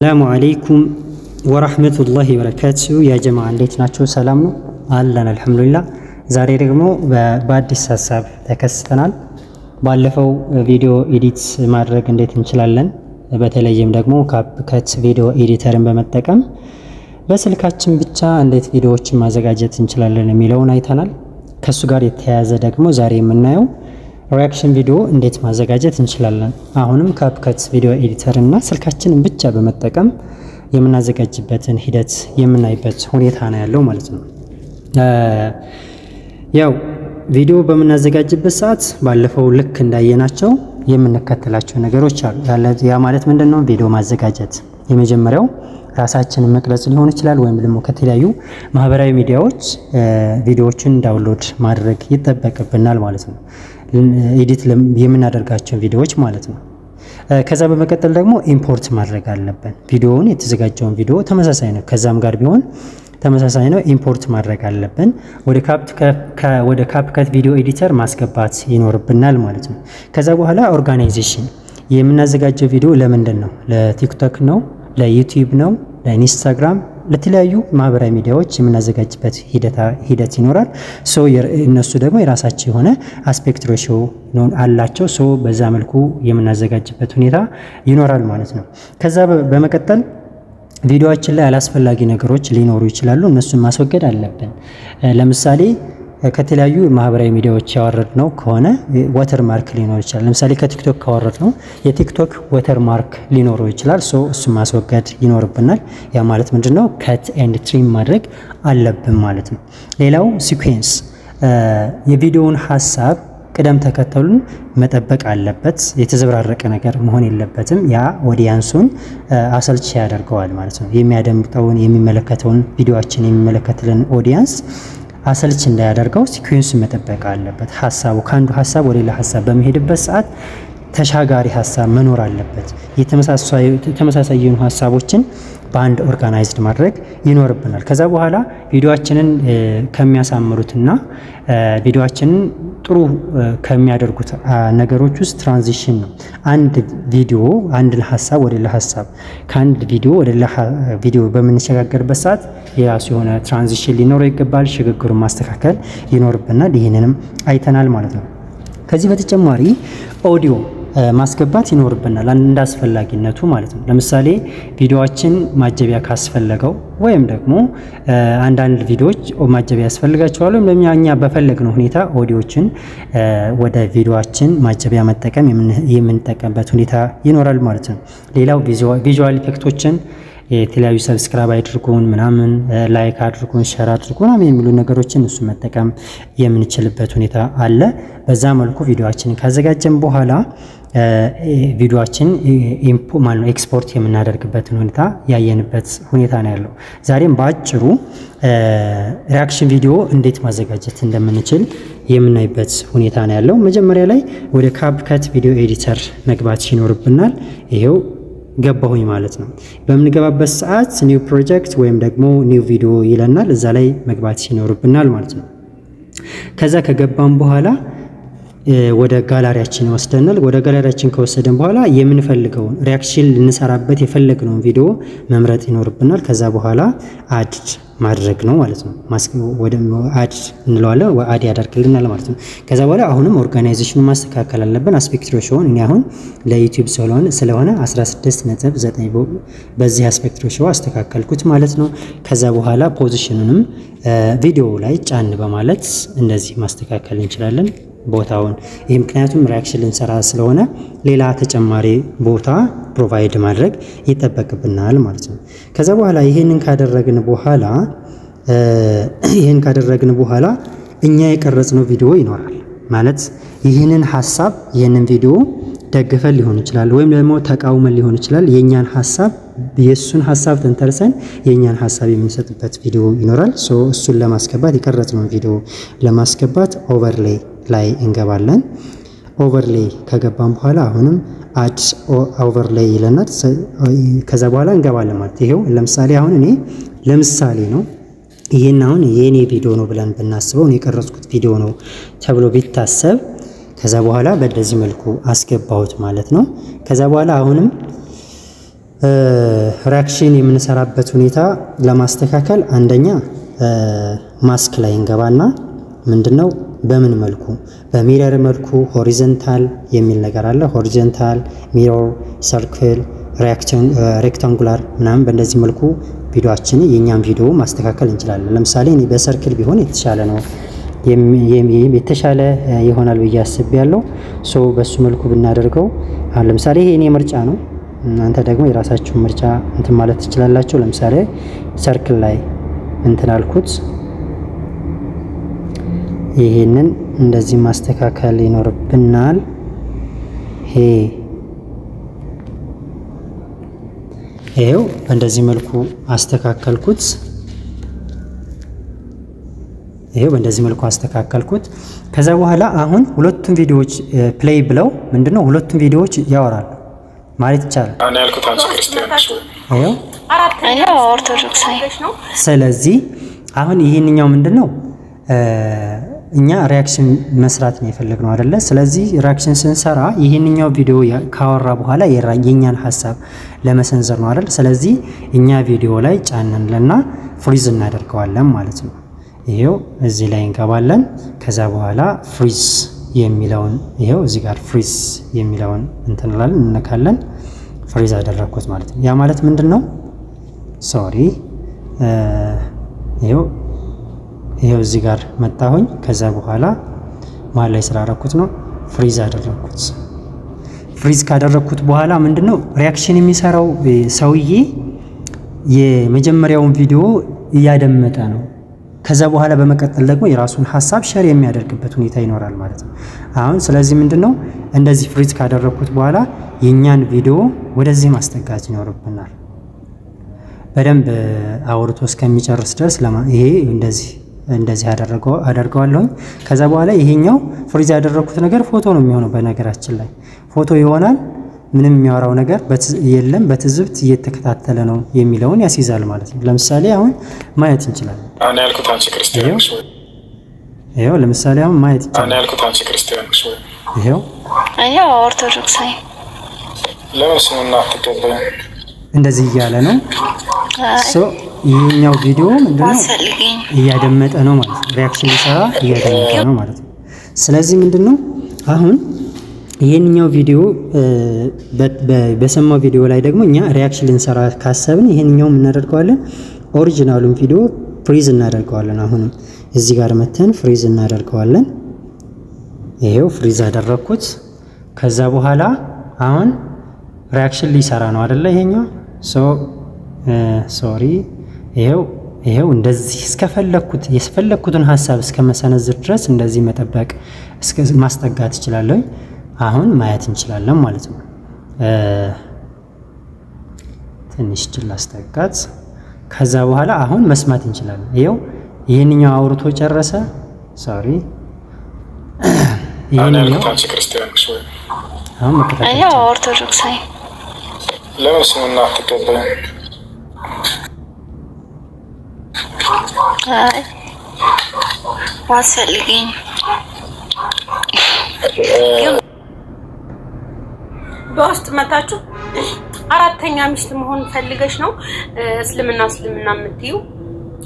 ሰላሙ አለይኩም ወራህመቱላሂ ወበረካቱ። ያ ጀማዓ እንዴት ናቸው? ሰላም ነው አለን፣ አልሐምዱሊላህ። ዛሬ ደግሞ በአዲስ ሀሳብ ተከስተናል። ባለፈው ቪዲዮ edit ማድረግ እንዴት እንችላለን፣ በተለይም ደግሞ CapCut video editor ን በመጠቀም በስልካችን ብቻ እንዴት ቪዲዮዎችን ማዘጋጀት እንችላለን የሚለውን አይተናል። ከእሱ ጋር የተያያዘ ደግሞ ዛሬ የምናየው reaction ቪዲዮ እንዴት ማዘጋጀት እንችላለን። አሁንም CapCut video editor እና ስልካችንን ብቻ በመጠቀም የምናዘጋጅበትን ሂደት የምናይበት ሁኔታ ነው ያለው ማለት ነው። ያው ቪዲዮ በምናዘጋጅበት ሰዓት ባለፈው ልክ እንዳየናቸው የምንከተላቸው ነገሮች አሉ። ያ ማለት ምንድን ነው? ቪዲዮ ማዘጋጀት የመጀመሪያው ራሳችንን መቅረጽ ሊሆን ይችላል፣ ወይም ደግሞ ከተለያዩ ማህበራዊ ሚዲያዎች ቪዲዮዎችን download ማድረግ ይጠበቅብናል ማለት ነው። Edit የምናደርጋቸውን ቪዲዮዎች ማለት ነው። ከዛ በመቀጠል ደግሞ import ማድረግ አለብን። ቪዲዮውን፣ የተዘጋጀውን ቪዲዮ ተመሳሳይ ነው። ከዛም ጋር ቢሆን ተመሳሳይ ነው። Import ማድረግ አለብን። ወደ CapCut video editor ማስገባት ይኖርብናል ማለት ነው። ከዛ በኋላ organization፣ የምናዘጋጀው ቪዲዮ ለምንድን ነው? ለ TikTok ነው? ለ YouTube ነው? ለ Instagram፣ ለተለያዩ ማህበራዊ ሚዲያዎች የምናዘጋጅበት ሂደት ይኖራል። So እነሱ ደግሞ የራሳቸው የሆነ aspect ratio አላቸው። So በዛ መልኩ የምናዘጋጅበት ሁኔታ ይኖራል ማለት ነው። ከዛ በመቀጠል ቪዲዮአችን ላይ አላስፈላጊ ነገሮች ሊኖሩ ይችላሉ። እነሱን ማስወገድ አለብን። ለምሳሌ ከተለያዩ ማህበራዊ ሚዲያዎች ያወረድነው ከሆነ watermark ሊኖር ይችላል። ለምሳሌ ከ TikTok ካወረድነው የ TikTok watermark ሊኖረው ይችላል። So እሱን ማስወገድ ይኖርብናል። ያ ማለት ምንድነው? Cut and trim ማድረግ አለብን ማለት ነው። ሌላው sequence፣ የቪዲዮውን ሀሳብ ቅደም ተከተሉን መጠበቅ አለበት። የተዘበራረቀ ነገር መሆን የለበትም። ያ audience ኡን አሰልቺ ያደርገዋል ማለት ነው። የሚያደምጠውን፣ የሚመለከተውን፣ ቪዲዮአችን የሚመለከትልን audience አሰልች እንዳያደርገው sequence ኡን መጠበቅ አለበት። ሀሳቡ ከአንዱ ሀሳብ ወደ ሌላ ሀሳብ በሚሄድበት ሰዓት ተሻጋሪ ሀሳብ መኖር አለበት። የተመሳሳይ የሆኑ ሀሳቦችን በአንድ organized ማድረግ ይኖርብናል። ከዛ በኋላ ቪዲዮአችንን ከሚያሳምሩትና ቪዲዮአችንን ጥሩ ከሚያደርጉት ነገሮች ውስጥ transition ነው። አንድ ቪዲዮ አንድ ሀሳብ ወደ ሌላ ሀሳብ፣ ከአንድ ቪዲዮ ወደ ሌላ ቪዲዮ በምንሸጋገርበት ሰዓት የራሱ የሆነ transition ሊኖረው ይገባል። ሽግግሩን ማስተካከል ይኖርብናል። ይህንንም አይተናል ማለት ነው። ከዚህ በተጨማሪ ኦዲዮ ማስገባት ይኖርብናል እንደ አስፈላጊነቱ ማለት ነው። ለምሳሌ ቪዲዮአችን ማጀቢያ ካስፈለገው ወይም ደግሞ አንዳንድ ቪዲዮዎች ማጀቢያ ያስፈልጋቸዋል ወይም ደግሞ እኛ በፈለግነው ሁኔታ ኦዲዮችን ወደ ቪዲዮአችን ማጀቢያ መጠቀም የምንጠቀምበት ሁኔታ ይኖራል ማለት ነው። ሌላው visual effect ኦችን፣ የተለያዩ subscribe አድርጉን ምናምን፣ like አድርጉን፣ share አድርጉ ምናምን የሚሉ ነገሮችን እሱ መጠቀም የምንችልበት ሁኔታ አለ። በዛ መልኩ ቪዲዮአችንን ካዘጋጀን በኋላ ቪዲዮአችን ማለት ነው ኤክስፖርት የምናደርግበትን ሁኔታ ያየንበት ሁኔታ ነው ያለው። ዛሬም በአጭሩ reaction ቪዲዮ እንዴት ማዘጋጀት እንደምንችል የምናይበት ሁኔታ ነው ያለው። መጀመሪያ ላይ ወደ CapCut video editor መግባት ይኖርብናል። ይሄው ገባሁኝ ማለት ነው። በምንገባበት ሰዓት new project ወይም ደግሞ new video ይለናል። እዛ ላይ መግባት ይኖርብናል ማለት ነው። ከዛ ከገባን በኋላ ወደ ጋላሪያችን ይወስደናል። ወደ ጋላሪያችን ከወሰደን በኋላ የምንፈልገውን reaction ልንሰራበት የፈለግነውን ቪዲዮ መምረጥ ይኖርብናል። ከዛ በኋላ add ማድረግ ነው ማለት ነው። ወደ add እንለዋለን፣ add ያደርግልናል ማለት ነው። ከዛ በኋላ አሁንም organization ኑን ማስተካከል አለብን። Aspect ratio ን እኔ አሁን ለ YouTube ስለሆነ 16.9 በዚህ aspect ratio አስተካከልኩት ማለት ነው። ከዛ በኋላ position ኑንም ቪዲዮ ላይ ጫን በማለት እንደዚህ ማስተካከል እንችላለን ቦታውን። ይህ ምክንያቱም reaction ልንሰራ ስለሆነ ሌላ ተጨማሪ ቦታ provide ማድረግ ይጠበቅብናል ማለት ነው። ከዛ በኋላ ይህንን ካደረግን በኋላ እኛ የቀረጽነው ቪዲዮ ይኖራል ማለት ይህንን ሀሳብ፣ ይህንን ቪዲዮ ደግፈን ሊሆን ይችላል ወይም ደግሞ ተቃውመን ሊሆን ይችላል። የእኛን ሀሳብ፣ የእሱን ሀሳብ ተንተርሰን የእኛን ሀሳብ የምንሰጥበት ቪዲዮ ይኖራል። So እሱን ለማስገባት፣ የቀረጽነውን ቪዲዮ ለማስገባት overlay ላይ እንገባለን። Overlay ከገባን በኋላ አሁንም add overlay ይለናል። ከዛ በኋላ እንገባለን ማለት ይሄው ለምሳሌ አሁን እኔ ለምሳሌ ነው፣ ይሄን አሁን የኔ ቪዲዮ ነው ብለን ብናስበው፣ እኔ የቀረጽኩት ቪዲዮ ነው ተብሎ ቢታሰብ፣ ከዛ በኋላ በእንደዚህ መልኩ አስገባሁት ማለት ነው። ከዛ በኋላ አሁንም Reaction የምንሰራበት ሁኔታ ለማስተካከል አንደኛ ማስክ ላይ እንገባና ምንድነው በምን መልኩ በ mirror መልኩ horizontal የሚል ነገር አለ። Horizontal፣ mirror፣ circle፣ rectangular ምናምን በእንደዚህ መልኩ ቪዲዮአችንን የእኛን ቪዲዮ ማስተካከል እንችላለን። ለምሳሌ እኔ በ circle ቢሆን የተሻለ ነው፣ የተሻለ ይሆናል ብዬ አስቤያለሁ። So በሱ መልኩ ብናደርገው አሁን ለምሳሌ ይሄ የኔ ምርጫ ነው። እናንተ ደግሞ የራሳችሁን ምርጫ እንትን ማለት ትችላላችሁ። ለምሳሌ circle ላይ እንትን አልኩት። ይሄንን እንደዚህ ማስተካከል ይኖርብናል። ይሄው በእንደዚህ መልኩ አስተካከልኩት። ይሄው በእንደዚህ መልኩ አስተካከልኩት። ከዛ በኋላ አሁን ሁለቱም ቪዲዮዎች play ብለው ምንድነው ሁለቱም ቪዲዮዎች ያወራሉ ማለት ይቻላል። እኔ ያልኩት አንቺ ክርስቲያን ነሽ ወይ? ይሄው። እኔ ኦርቶዶክስ ነኝ። ስለዚህ አሁን ይሄንኛው ምንድነው እኛ reaction መስራት ነው የፈለግነው አይደለ? ስለዚህ reaction ስንሰራ ይሄንኛው ቪዲዮ ካወራ በኋላ የኛን ሀሳብ ለመሰንዘር ነው አይደል? ስለዚህ እኛ ቪዲዮ ላይ ጫንንልና freeze እናደርገዋለን ማለት ነው። ይሄው እዚህ ላይ እንገባለን። ከዛ በኋላ freeze የሚለውን ይሄው እዚህ ጋር freeze የሚለውን እንትን እንላለን፣ እንነካለን። Freeze አደረግኩት ማለት ነው። ያ ማለት ምንድን ነው? Sorry፣ ይሄው እዚህ ጋር መጣሁኝ። ከዛ በኋላ መሀል ላይ ስላደረኩት ነው freeze አደረግኩት። Freeze ካደረግኩት በኋላ ምንድነው reaction የሚሰራው ሰውዬ የመጀመሪያውን ቪዲዮ እያደመጠ ነው። ከዛ በኋላ በመቀጠል ደግሞ የራሱን ሀሳብ share የሚያደርግበት ሁኔታ ይኖራል ማለት ነው። አሁን ስለዚህ ምንድነው እንደዚህ freeze ካደረግኩት በኋላ የእኛን ቪዲዮ ወደዚህ ማስጠጋት ይኖርብናል። በደንብ አውርቶ እስከሚጨርስ ድረስ ይሄ እንደዚህ እንደዚህ አደርገዋለሁኝ። ከዛ በኋላ ይሄኛው freeze ያደረግኩት ነገር ፎቶ ነው የሚሆነው። በነገራችን ላይ ፎቶ ይሆናል። ምንም የሚያወራው ነገር የለም። በትዝብት እየተከታተለ ነው የሚለውን ያስይዛል ማለት ነው። ለምሳሌ አሁን ማየት እንችላለን። እኔ ያልኩት አንቺ ክርስቲያን ነሽ ወይ? ይኸው ለምሳሌ አሁን ማየት እኔ ይቻላል። ያልኩት አንቺ ክርስቲያን ነሽ ወይ? ይኸው። እኔ ኦርቶዶክስ ነኝ። ለምን እስልምና አትቀበይም? እንደዚህ እያለ ነው። አይ፣ So ይሄኛው ቪዲዮ ምንድነው አያስፈልገኝም። እያደመጠ ነው ማለት ነው። Reaction ሊሰራ እያደመጠ ነው ማለት ነው። ስለዚህ ምንድነው አሁን ይሄንኛው ቪዲዮ በሰማው ቪዲዮ ላይ ደግሞ እኛ reaction ልንሰራ ካሰብን ይሄንኛው እናደርገዋለን። Original ኡን ቪዲዮ freeze እናደርገዋለን። አሁንም እዚህ ጋር መተን freeze እናደርገዋለን። ይሄው freeze አደረግኩት። ከዛ በኋላ አሁን reaction ሊሰራ ነው አይደለ? ይሄኛው፣ so sorry፣ ይሄው እንደዚህ እስከፈለግኩት የፈለግኩትን ሀሳብ እስከመሰነዝር ድረስ እንደዚህ መጠበቅ እስከ ማስጠጋት እችላለሁ። አሁን ማየት እንችላለን ማለት ነው። ትንሽ ችል አስጠጋት። ከዛ በኋላ አሁን መስማት እንችላለን። ይኸው ይህንኛው አውርቶ ጨረሰ። Sorry፣ እኔ ይህንኛው ያልኩት አንቺ ክርስቲያን ነሽ ወይ? አሁን መከታተል እኔ ይቻላል። ኦርቶዶክስ ነኝ። ለምን እስልምና አትቀበይም? አይ፣ አያስፈልገኝም። ግን በውስጥ መታችሁ አራተኛ ሚስት መሆን ፈልገሽ ነው እስልምና እስልምና የምትዩ?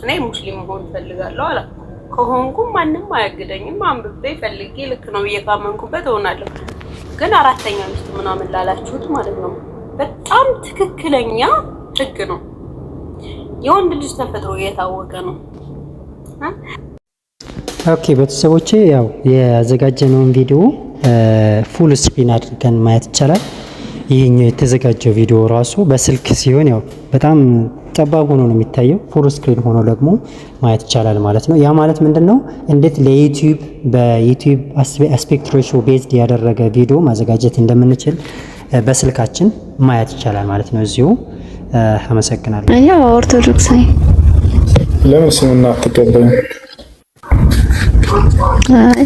እኔ ሙስሊም መሆን ፈልጋለሁ አላልኩም። ከሆንኩም ማንም አያግደኝም። አንብቤ ፈልጌ ልክ ነው ብዬ ካመንኩበት እሆናለሁ። ግን አራተኛ ሚስት ምናምን ላላችሁት ማለት ነው በጣም ትክክለኛ ህግ ነው። የወንድ ልጅ ተፈጥሮ እየታወቀ ነው። Okay ቤተሰቦቼ፣ ያው ያዘጋጀነውን ቪዲዮ full screen አድርገን ማየት ይቻላል። ይሄኛው የተዘጋጀው ቪዲዮ ራሱ በስልክ ሲሆን ያው በጣም ጠባብ ሆኖ ነው የሚታየው። Full screen ሆኖ ደግሞ ማየት ይቻላል ማለት ነው። ያ ማለት ምንድን ነው? እንዴት ለዩቲዩብ በዩቲዩብ aspect ratio based ያደረገ ቪዲዮ ማዘጋጀት እንደምንችል በስልካችን ማየት ይቻላል ማለት ነው። እዚሁ አመሰግናለሁ። እኔ ኦርቶዶክስ ነኝ። ለምን እስልምና አትቀበይም? አይ፣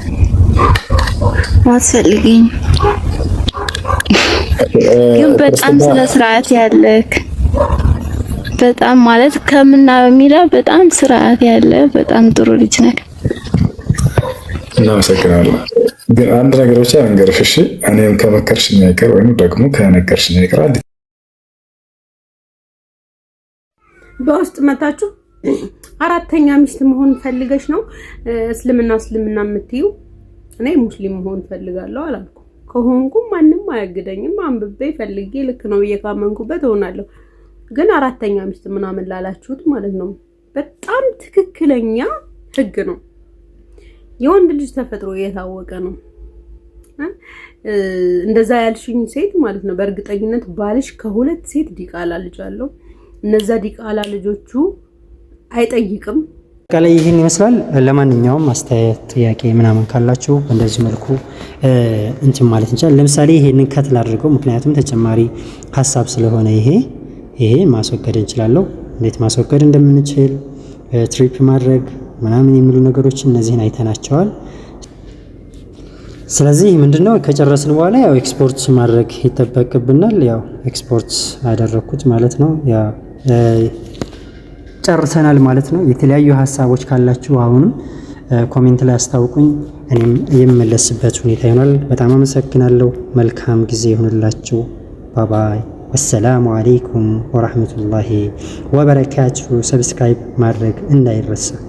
አያስፈልገኝም። ግን በጣም ስነ ስርዓት ያለክ፣ በጣም ማለት ከምናየው የሚለው በጣም ስርዓት ያለ በጣም ጥሩ ልጅ ነህ። እናመሰግናለን። ግን አንድ ነገር ብቻ ልንገርሽ፣ እሺ? እኔም ከመከርሽኝ አይቀር ወይም ደግሞ ከነገርሽኝ አይቀር አንዲት በውስጥ መታችሁ አራተኛ ሚስት መሆን ፈልገሽ ነው እስልምና እስልምና የምትዩ? እኔ ሙስሊም መሆን ፈልጋለሁ አላልኩም። ከሆንኩም ማንም አያግደኝም። አንብቤ ፈልጌ ልክ ነው ብዬ ካመንኩበት እሆናለሁ። ግን አራተኛ ሚስት ምናምን ላላችሁት ማለት ነው በጣም ትክክለኛ ህግ ነው። የወንድ ልጅ ተፈጥሮ የታወቀ ነው። እንደዛ ያልሽኝ ሴት ማለት ነው በእርግጠኝነት ባልሽ ከሁለት ሴት ዲቃላ ልጅ አለው። እነዛ ዲቃላ ልጆቹ አይጠይቅም። አጠቃላይ ይህን ይመስላል። ለማንኛውም አስተያየት፣ ጥያቄ ምናምን ካላችሁ በእንደዚህ መልኩ እንትን ማለት እንችላለን። ለምሳሌ ይሄንን cut ላድርገው፣ ምክንያቱም ተጨማሪ ሀሳብ ስለሆነ ይሄ ማስወገድ እንችላለሁ። እንዴት ማስወገድ እንደምንችል trim ማድረግ ምናምን የሚሉ ነገሮች እነዚህን አይተናቸዋል። ስለዚህ ምንድነው ከጨረስን በኋላ ያው ኤክስፖርት ማድረግ ይጠበቅብናል። ያው ኤክስፖርት አደረግኩት ማለት ነው። ያው ጨርሰናል ማለት ነው። የተለያዩ ሀሳቦች ካላችሁ አሁንም comment ላይ አስታውቁኝ፣ እኔም የምመለስበት ሁኔታ ይሆናል። በጣም አመሰግናለሁ። መልካም ጊዜ ይሁንላችሁ። Bye bye። ወሰላሙ አለይኩም ወራህመቱላሂ ወበረካቱ። Subscribe ማድረግ እንዳይረሳ።